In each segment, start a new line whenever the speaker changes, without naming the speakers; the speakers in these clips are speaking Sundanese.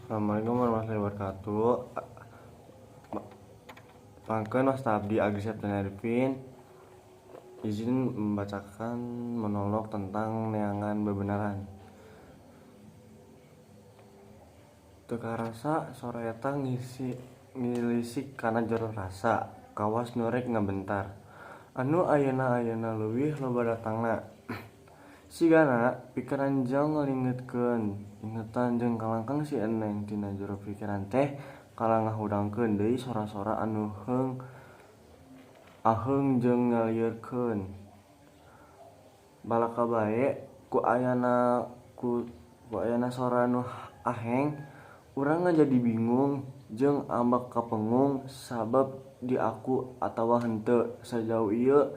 Assalamualaikum warahmatullahi wabarakatuh. Pangkeun wasta abdi Agri Septian Arifin, izin membacakan monolog tentang neangan bebenaran. Teu karasa sora eta ngilisik kana jero rasa, kawas nu rek ngabentar. Anu ayeuna-ayeuna leuwih loba datangna. Sigana pikiran jang ngalingetkeun ingetan jeung kalangkang si Eneng tina jero pikiran teh kalah ngahudangkeun deui sora-sora anu aheung jeung ngalieurkeun. Balaka bae ku ayana sora nu aheng, urang ngajadi bingung jeung ambek kapengung sabab diaku atawa henteu. Sajauh ieu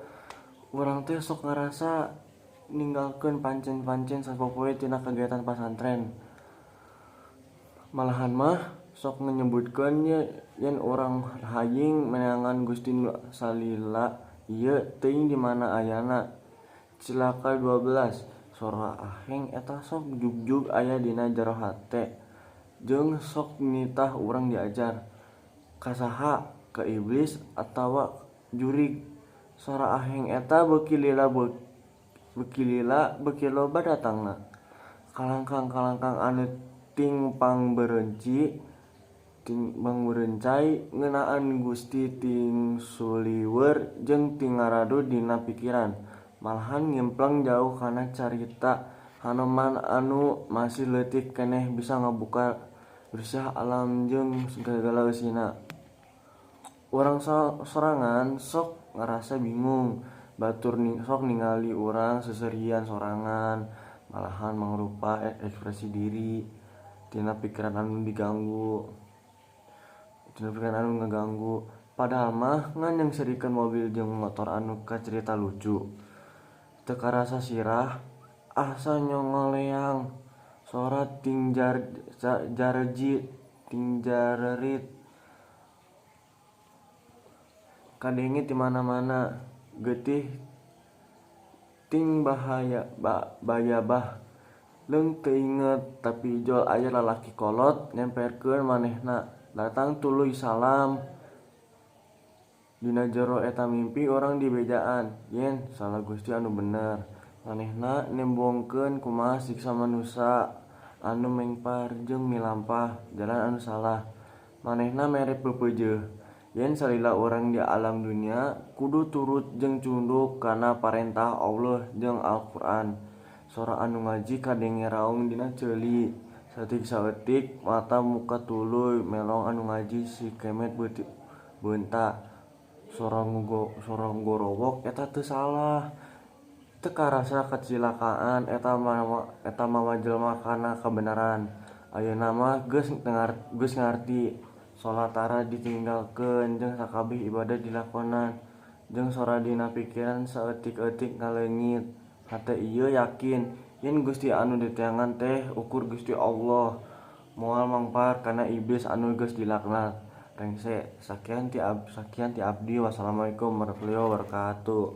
urang teh sok ngarasa ninggalkeun pancen-pancen sapopoe tina kagiatan pasantren. Malahan mah sok nyebutkeun yen urang hayang meunangan Gusti nu salila ieu teuing di mana ayana. Cilaka 12 sora aheng eta sok jugjug aya dina jero hate jeung sok nitah urang diajar. Ka saha? Ka iblis atawa jurig. Sora aheng eta beuki lila beuki loba datangna. Kalangkang-kalangkang anu ting pangberencai ngeunaan Gusti ting suliweur jeung ting ngaradu dina pikiran. Malahan ngimpleng jauh kana carita Hanoman anu masih leutik keneh bisa ngabuka rusiah alam jeung sagala eusina. Urang sorangan sok ngarasa bingung. Batur sok ningali urang seuseurian sorangan, malahan mangrupa ekspresi diri tina pikiran anu diganggu, tina pikiran anu ngaganggu. Padahal mah ngan nyeungseurikeun mobil jeung motor anu kacarita lucu. Teu karasa sirah asa nyongoleang sora ting jareji ting jarerit kadenge ti mana-mana. Getih ting bahaya bayabah leung teu inget tapi ijol aya lalaki kolot nemperkeun manehna datang tuluy salam. Dina jero eta mimpi urang dibejaan yen salah Gusti anu bener. Manehna nembongkeun kumaha siksa manusa anu mengpar jeung milampah jalan anu salah. Manehna mere peupeujeuh yen salila urang di alam dunia kudu turut jeung tunduk kana parentah Allah jeung Al-Qur'an. Sora anu ngaji kadenge raung dina ceuli. Saeutik-saeutik mata muka tuluy melong anu ngaji si kemet beunta. Sora gorowok eta teu salah. Teu karasa kacilakaan eta mawa jelema kana kabeneran. Ayeuna mah geus ngarti. Salat tara ditinggalkeun jeung sakabeh ibadah dilakonan jeung sora dina pikiran saeutik-eutik ngaleungit. Hate ieu yakin yen Gusti anu diteangan teh ukur Gusti Allah moal mangpar kana iblis anu geus dilaknat. Rengse sakian ti abdi. Wassalamualaikum warahmatullahi wabarakatuh.